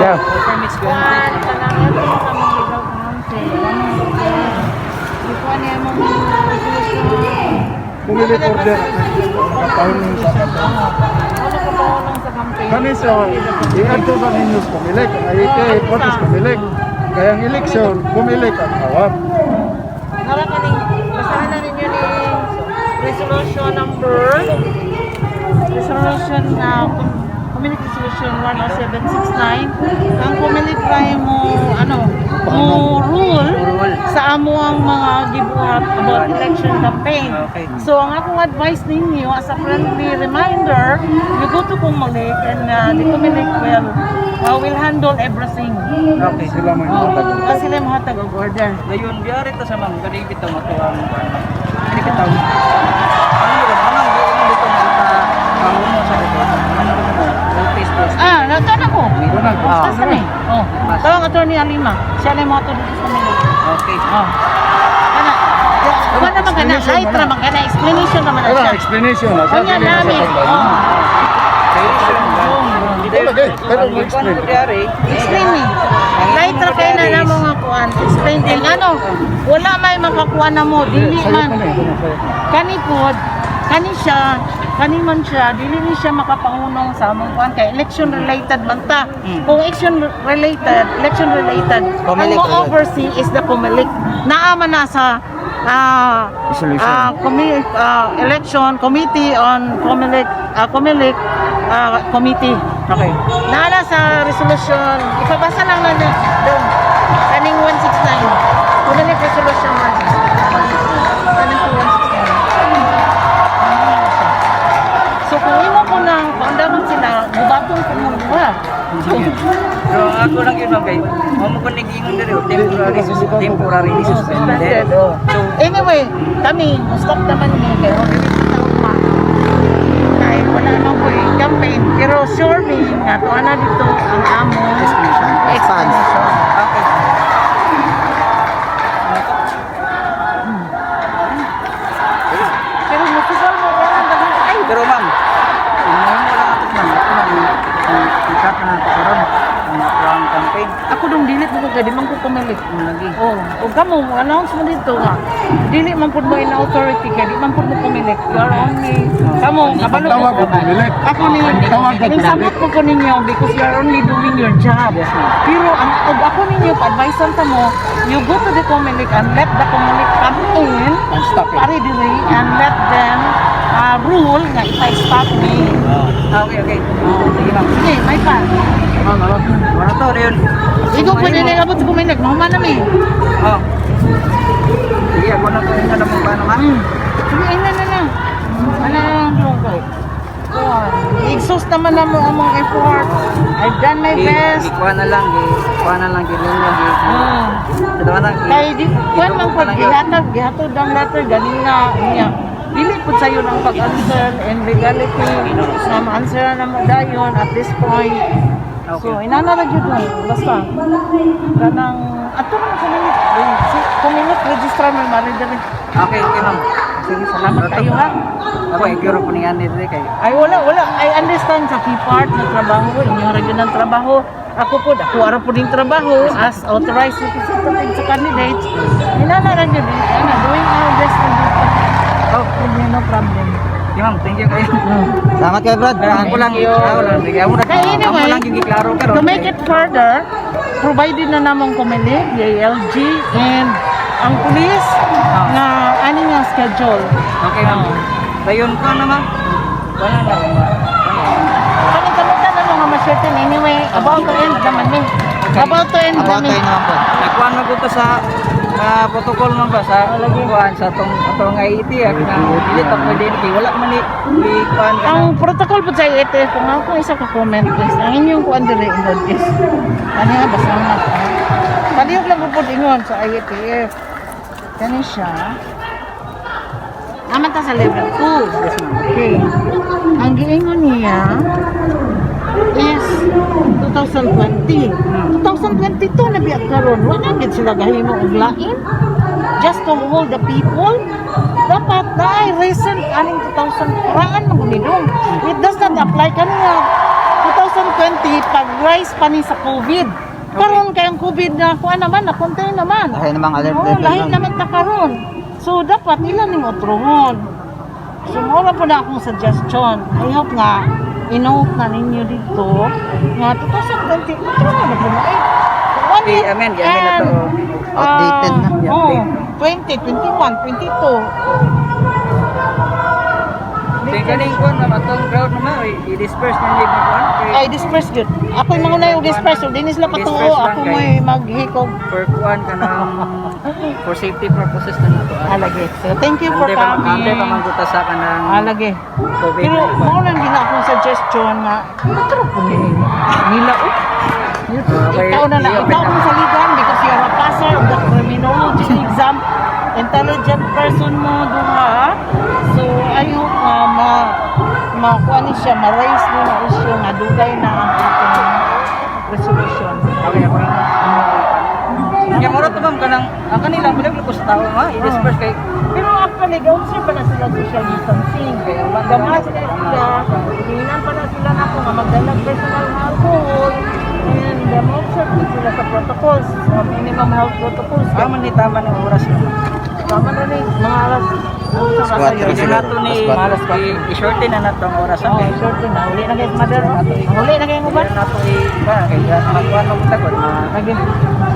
Yeah. Permits go. Kuan, kanang ato sa among legal counsel. Ano, ikuan niya mong resolution. Comelec order. Kapahulong sa campaign. Ano ka pahulong sa campaign? Kani sa iadto sa ninyo sa Comelec. Ang IATF headquarters Comelec. Kaya ang election, Comelec ang hawak. Nara kaning basahan na ninyo ni resolution number resolution na Comelec Resolution 10769. Ang Comelec ay mo ano mo rule Rule. sa amo ang mga gibuhat about election campaign. So ang akong advice ninyo as a friendly reminder, you go to Comelec and the Comelec will handle everything. Okay. Sila may Oh, hatag. kasi sila mohatag og order. Dayon biyari ta sa ma'am kani bitaw matuang kani bitaw. Ano yun? Ano ang giingon dito nga ka panguno sa dito? Ano ba mo? Notice post. Ah, nato na ko. Ah. Asa ni? Oh. Tawag Attorney Alima. Siya na mo ato dito sa Comelec. Okay. Oh. Kana. Wala naman kana, light ra man kana, explanation naman na Wala, siya. explanation na. Kanya namin. Oh. Wala, eh. Pero mo-explain. Biyari. Explain ni. Light ra kay na namo nga kuan. Explain din ano. Wala may makakuha na mo, dili Sayo man. pa na eh. Sayo. Kani pod, kani siya, kani man siya, dili ni siya makapangunong sa among kuan kay election related man ta. Kung election related, ang Comelec mo ra yun. oversee is the Comelec. Naa man na sa Resolution. Election committee on Comelec, Comelec committee. Okay. Naa na sa resolution, ipabasa lang na doon. Kaning 169. Comelec Resolution 169. Kaning 169. So kung imo ko nang paundaman sila, mubatong ko mo duha. So, Pero ang ako lang yun ma'am kay mo mo ko nag-ingon diri oh, temporary suspended. suspended. Oh. So Anyway, kami, stop naman ni kay already taon pa. Kay wala naman ko eh, campaign. Pero sure me, nga tuwa na dito ang among Explanation. explanation. Okay. Pero musugal mo wala daghan ay Pero ma'am, tingnan mo lang ato ma'am, ako lang i-cut na nato karon ang ang campaign. Ako dong dili mo ko kay di man ko Comelec. Ang lagi. Oh, ug kamo mo announce mo dito nga. Dili man pud mo in authority kay di man pud mo Comelec. You are only kamo kabalo Tawag ko. ko Comelec. Ako ni Tawag ka ning Comelec. samot ko ko ninyo because you are only doing your job. Yes, ma'am. Pero ang og ako ninyo pa-advisean ta mo, you go to the Comelec and let the Comelec come in And stop it. pare diri and let them rule nga ipa-stop ni. Ah, okay. Sige ma'am. Sige, may pa. Ma'am, wala to rin. Ikaw pwede na abot sa Comelec, mahuman na mi. Oh. Sige, ako na to yung alam mo paano ma'am. Sige, ay, na, na, na. Ano na lang doon ko. Exhaust naman na mo ang mga effort. I've done my best. Ikuha na lang, ikuha na lang, gilinyo, Ito na lang. Kay di kuan man pag gihatag, gihatod ang letter ganina niya. Dili pud sayo ng pag-answer and legality na ma-answer na mo dayon at this point. So, inana ra gyud mo basta kanang ato man sa minute, si Comelec registrar may mari diri. Okay, ma'am. Sige, salamat kayo ha. Ako, iguro ko niyan dito kay. Ay, wala, wala. I understand sa key part ng trabaho, inyo ra gyud ang trabaho. Ako po, ako ara po ding trabaho as authorized representative sa candidates. Inana ra gyud, ana, doing our best in this. Oh, No problem. sige ma'am, thank you kayo. Salamat kayo, Brad. Ako lang, ako lang. Sige, ako Kaya anyway, ako lang yung giklaro karon. to make it further, provided na namong Comelec, DILG, and ang police nga ani nga schedule. Okay, ma'am. Dayon ko na ma'am. Wala na. Kami kamutan na mga ma-certain anyway, about to end naman ni. About to end About naman. tayo naman po. Nakuha na ko to sa protocol man ba sa kuan sa tong atong IET na dili ta pwede kay wala man ni ni kuan ka Ang protocol po sa IATF, kung ako isa ka comment is, ang inyong kuan diri ingon is, ano nga, basta na. Palihog lang po ingon sa IATF. Kani siya. Naman ta sa level 2. Okay. Ang giingon niya is 2020. 2022 na biya karon. Wala gid sila gahimo og lain. Just to hold the people. Dapat na ay recent aning 2000 paraan man gud ni dong. It does not apply kaniya. 2020 pag-rise pa ni sa COVID. Karon kay ang COVID na kuan naman, na contain naman. Lahi namang alert Oo, level lahi nun. naman ta karon. So dapat ila ning otrongon. So mao ra po na akong suggestion. I hope nga inote na ninyo dito nga 2020 otrongon na po na eh. One Okay, year amen. Amen na to. and, Outdated na. Oh, 20, 21, 22. Kaya kaning kuan ma'am, atong crowd naman, i-disperse na yung kuan. Kay Ay, disperse gyud. Ako yung mga na yung disperse. So, dinis sila patuo. Disperse lang Ako kay- mo'y maghikog. for kuan kanang for safety purposes na nato. Alagi. So, thank you for Ante pa coming. ante pa mangguta sa kanang Alagi. COVID. Pero, mao lang gina akong suggestion nga, patro po ni nila. Oh. Okay. Ikaw na lang. I-open Ikaw na. kong saligan because you're a passer of the criminology exam. Intelligent person mo duha. So, I hope nga ma makuha ni siya, ma-raise mo na issue nga dugay na ang atong resolution. Okay, ako lang. Kaya mura to ma'am kanang ang kanila bilang ko sa tao ma, i-disperse kay Pero actually, ga-observe pa na sila social distancing. Gamas na sila, tinginan pa na sila na kung magdala personal na alcohol. And ma-observe din sila sa protocols, sa minimum health protocols. tama ni tama ng oras no. Tama na rin, mga alas, ano sa Squad kasayo? three Hindi siguro. nato ni Alas Alas kwatro. i-shorten na nato ang oras Oh, okay. short na. Uli na guys, mother. Uli na kayo uban. Nato i ba kay magkuan mo tagod ma. Lagi.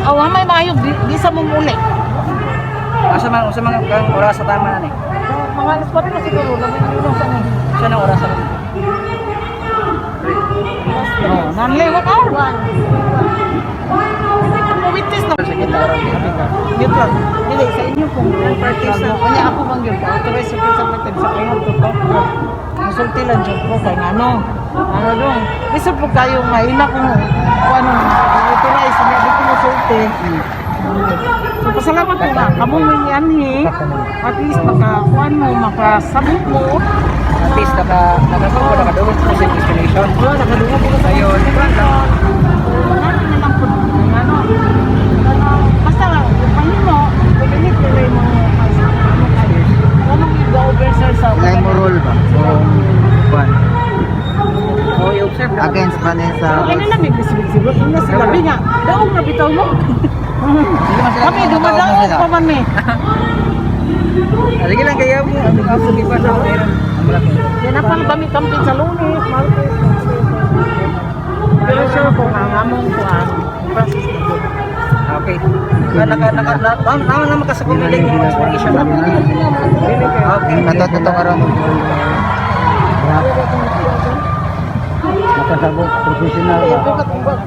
Oh, may maayo, di sa mong uli. Asa man usa man kang oras sa tama na ni. Mga alas 4 na siguro, labing lima sa ni. Usa nang oras sa Oh, nanli, 1 hour. Witness na. Sige, tara. Yun lang. Dili, sa inyo kung parties na. Kanya ako bang yun? Authorized representative sa kayo to talk. Musulti lang dyan po kay ngano. Ano dong? Bisod po kayo nga ina kung ano authorized niya dito musulti. So pasalamat ko nga kamo may nianhi. At least makakuan mo, makasabot mo. At least naka nakakuha nakadungog po sa explanation. Wala nakadungog ko sa Ayun, kuan lang. Wala na lang po ano. Basta pahimo, paghinit ko rin mo ano kayo. Anong i-over sir sa Ilay mo rule ba? Kung Kuan. Oh, i-observe na. against ba niya sa Okay na lang, may siguro na sila. Sabi nga, daog na bitaw mo. Sige man sila, Kami, mga tao dumadaog na sila. pa man eh. Ah, sige lang kaya mo ang ang di pa sa meron. Ang malaki. Yan na pang kami kampin sa Lunes, Martes. Pero sure kung ang among kuan, process na good. Okay. Ah, naka naka na tama naman ka sa kumilig yung explanation. Okay. Kato to karon. Makasabot, professional Eh, ba? bukat ubat.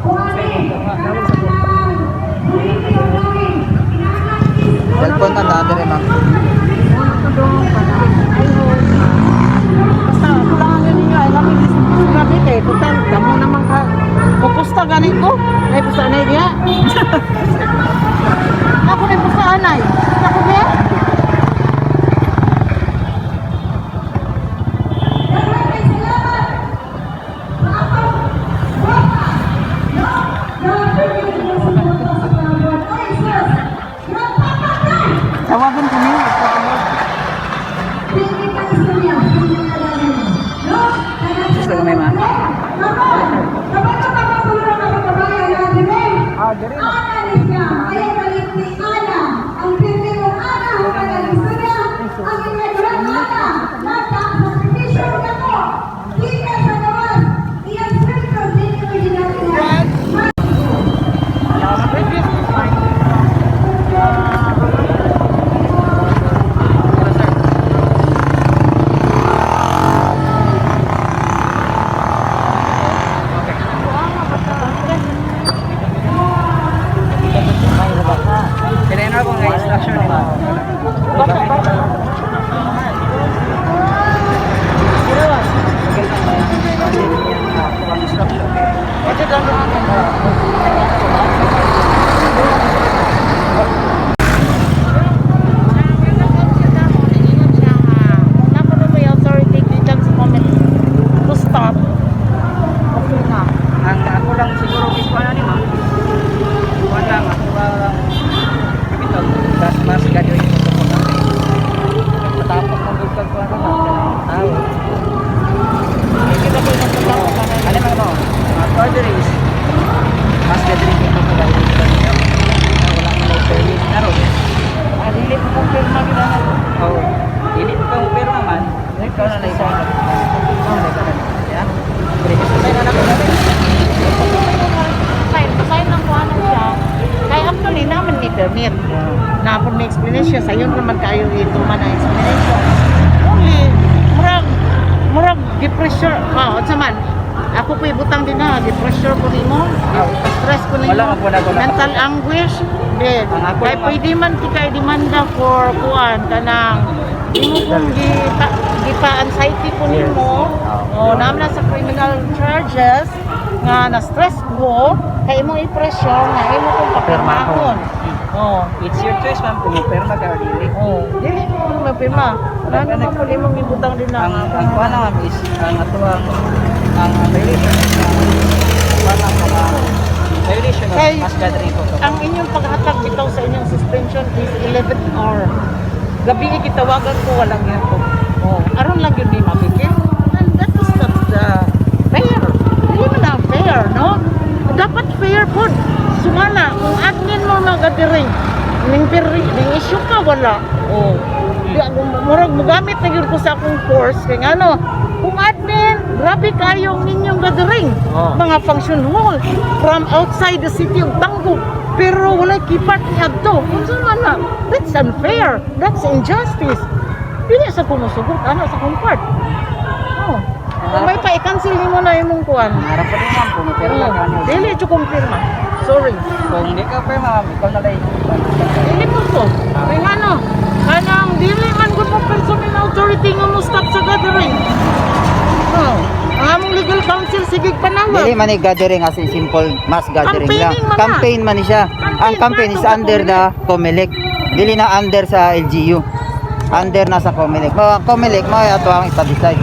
Cellphone na na dire ma'am. Basta kulangan yun ninyo, ay lami grabe kay total damo naman ka. Pupusta gani ko. Ay pusta na diha. Ako ni pusta anay. Ako be. Tawagan ko niyo. Gusto ko may ma'am. Ah, diri na. permit. Naa pod may explanation, sayon naman kayo ituman ang explanation. Only, murag, murag gi-pressure, ah, unsa man, ako po ibutang din na, gi-pressure ko nimo, stress ko nimo, Wala ka po na, wala ka. Mental anguish, then, Ang ako kay naman- pwede man ti kay demanda for kuan kanang imo kung gipa, gipa anxiety ko nimo, oh, naam na sa criminal charges nga na stress ko kay imong i-pressure nga imo kong papirmahon. Oh. It's your choice, ma'am, kung pirma ka or dili. Oh, dili mo mapirma. Wala naman po imong ibutang din na. Ang kuha na, ma'am, is ang ato ang violation ang kuha na mga violation of mass gathering ko. Ang inyong paghatag bitaw sa inyong suspension is 11th hour. Gabi gitawagan ko, walang yato. Oh, aron lang yun ni mabigyan. And that is not the fair. Hindi man na fair, no? Dapat fair po. Sumana, kung admin mo nagadiring, ning piri, ning issue ka wala. Oh. Di ako murag mogamit na gyud ko sa akong force kay ngano, kung admin, grabe kayong ninyong gathering. Oh. Mga function hall from outside the city of Tangub. Pero walay kipat ni adto. Unsa man na? That's unfair. That's injustice. Dili sa ko mosugot ana sa akong part. Oh. Kung may pa-cancel nimo na imong kuan. Harap pa din, ma'am, kung pirma ka ano. Dili jud kumpirma. Sorry. Kung di ka pirma, ma'am, ikaw na lang. Dili po ko. Kay ngano? Kanang dili man gud mo person in authority nga mo stop sa gathering. Oh. Ang among legal counsel sige panawag. Dili man ni gathering as in simple mass gathering lang. Campaigning man na. Campaign man ni siya. Ang campaign is under the COMELEC. Dili na under sa LGU. Under na sa COMELEC. Mo ang COMELEC mo ato ang ipa-decide.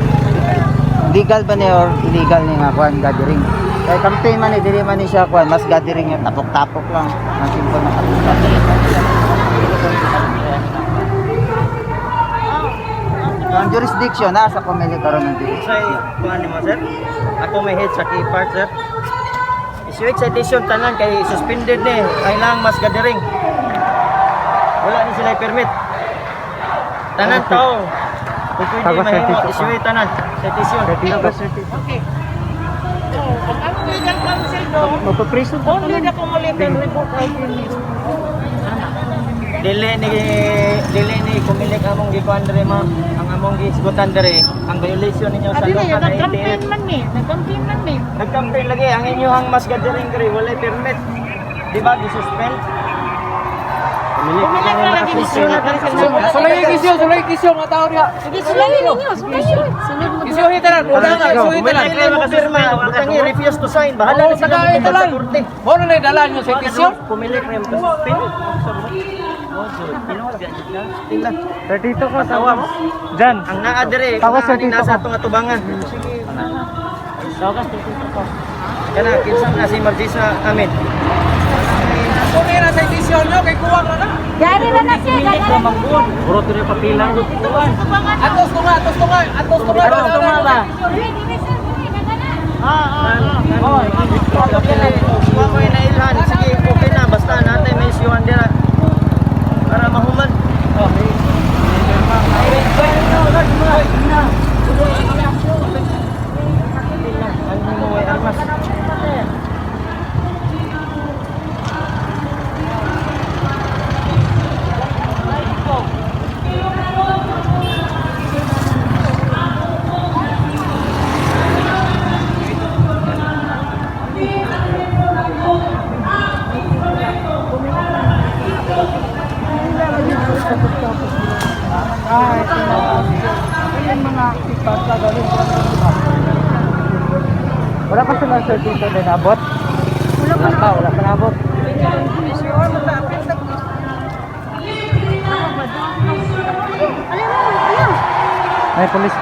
Legal ba ni or illegal ni nga kuan gathering. Kay campaign man ni dili man ni siya kuan mass gathering yung tapok-tapok lang. Ang simple na tapok-tapok. Ang jurisdiction na sa COMELEC karon ang jurisdiction. Say, kuan nimo, sir? Ako may head sa key part, sir. Issue citation tanan kay suspended ni kailangan mas gathering. Wala ni sila permit. Tanan tao. Kung pwede mahimo issue tanan citation. Okay. So, ang among legal counsel do, Magpapreso only the COMELEC can revoke our permit. Dili ni kumilik among gikuan diri, ma'am. Ang among gisgutan diri ang violation ninyo sa Ah, dili, local nag-campaign 88. man mi. Nag-campaign man mi. Nag-campaign lagi ang inyong mas gathering diri walay permit. Di ba gi-suspend? Kumilik na lagi ni sir. Sulay kisyo, sulay kisyo mga tao diha. Sige, sulayin ninyo, sulayin. Sunod mo. Kisyo tanan, wala na, kisyo tanan. Dili makapirma, butang i-refuse to sign. Bahala na sila Tagay magdala sa tanan. korte. Mo na dala nyo sa kisyo. Pumilik na yung suspend. 32 ko sa Tawa mo. Jan. Ang naa dire, Tawas naa ni 32 nasa ka. atong atubangan. Kana kinsa na si Margisa amin. Kung na sa kisyo nyo, kay kuwang na na. Gari na na siya, gari na. Puro diri papilang. Atos ko nga, atos ko nga, atos ko nga. Atos ko nga ba? Dili, dili sir, dili, gagana. Ah, ah, ah. Wa mo nailhan. Sige, okay na basta natay may isyuhan dira. Para mahuman. Oh. Ano mo ay armas? Wala pa silang certificate na nabot? Wala pa, wala pa nabot. May police.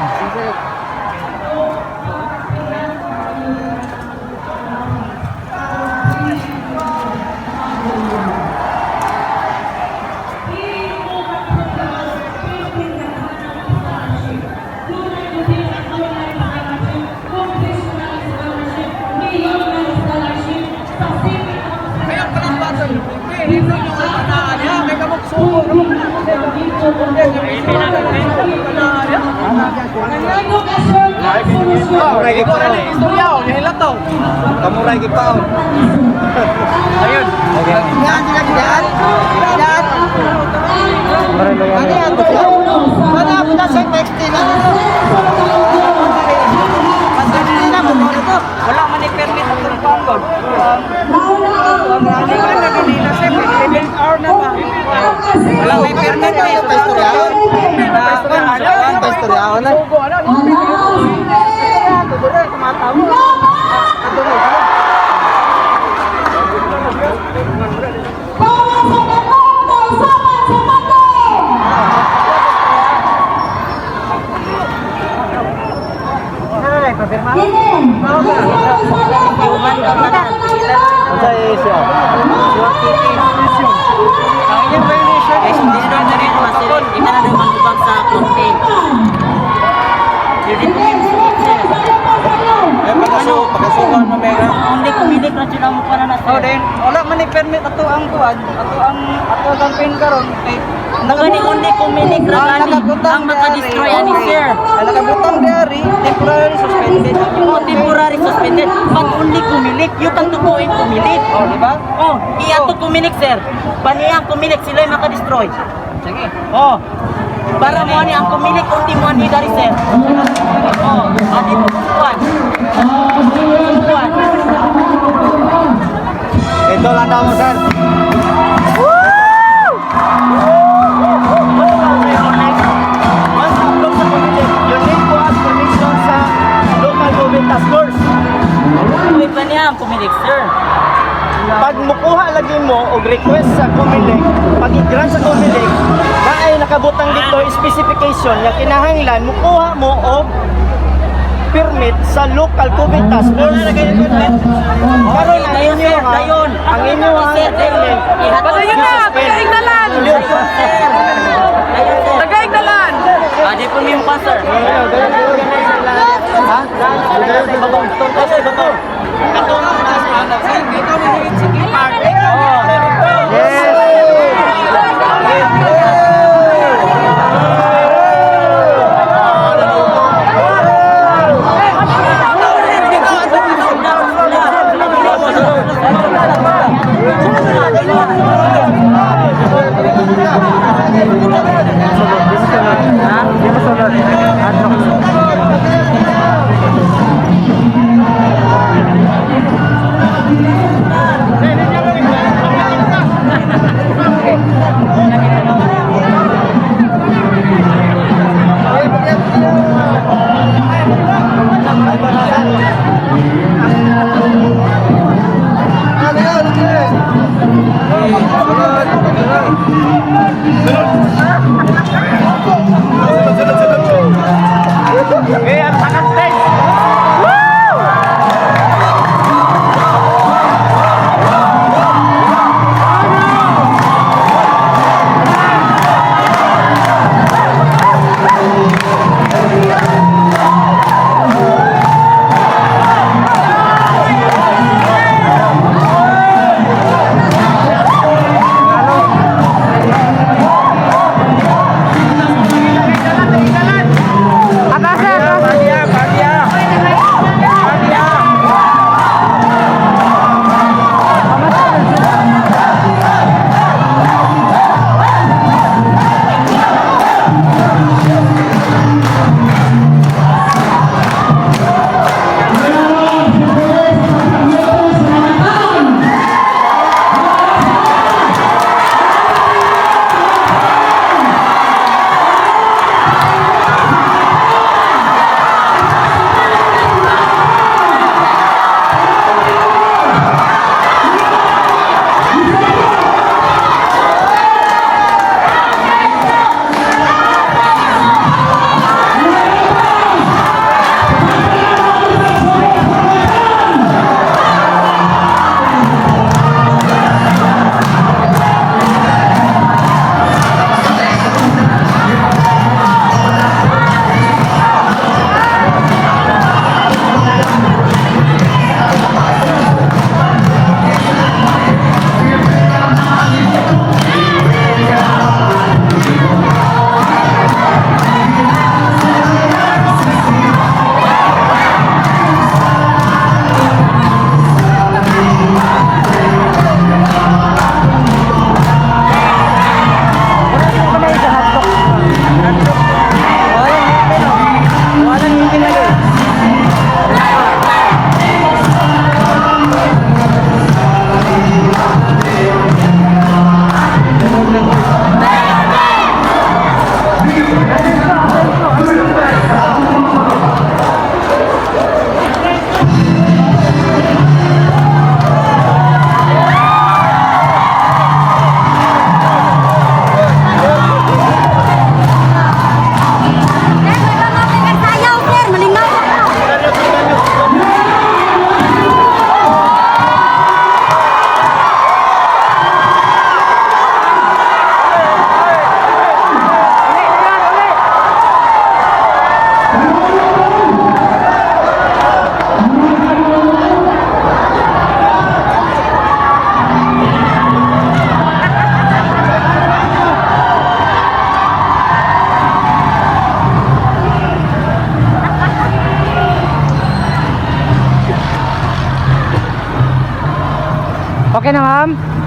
Kaya palang bata, hindi nyo nga kanaan niya, kay kamok suko, kamok suko, Istorya, oh, nihilat Kamuray gipaon. Ayun. Yan sila gidan. Ano yan? Ano yan? Ano yan? Textil na. Textil na mo to. Wala man ni permit atong kuan god. Ang man na nila sir, 11 hour na ba? Wala may permit eh. Paistoryaon. Paistoryaon na. Unsa issue? Ang inyong violation is Hindi na rin masir, hindi na rin manubag sa korte. Eh pagkasukan mo mega. Only kumilik na sila mo para na Oh, sir. then wala man ni permit ato ang kuan, ato ang ato ang campaign karon kay Gani only kumilik ra ang gani nakabutang ang maka-destroy ani sir. Ang nakabutang diari temporary suspended. Oh, temporary suspended, but only kumilik. You can tukuin kumilik. Oh, di ba? Oh, iyato kumilik sir. Paniyang kumilik sila yung maka-destroy. Sige. Oh. Para mo ani ang kumilik unti mo ani dari sir. Oh, ani kuan. Kuan. Ito lang daw mo sir. Once upload sa Comelec, you need to ask permission sa local government task force. Uy, paniyang kumilik sir. Pag mukuha lagi mo og request sa Comelec, pag i-grant sa Comelec, naay nakabutang dito specification nga kinahanglan mukuha mo og permit sa local COVID task force. Karon ang Dayon, inyo sir, ha, dayon. ang inyo ha, Sir, dayon. permit. Padayon na, tagaig na lang. Dayon, sir. Dayon, sir. Tagaig na lang. Ah, di po yung pa, sir. Ha? Sa ibabaw. Yes. Okay na, ma'am?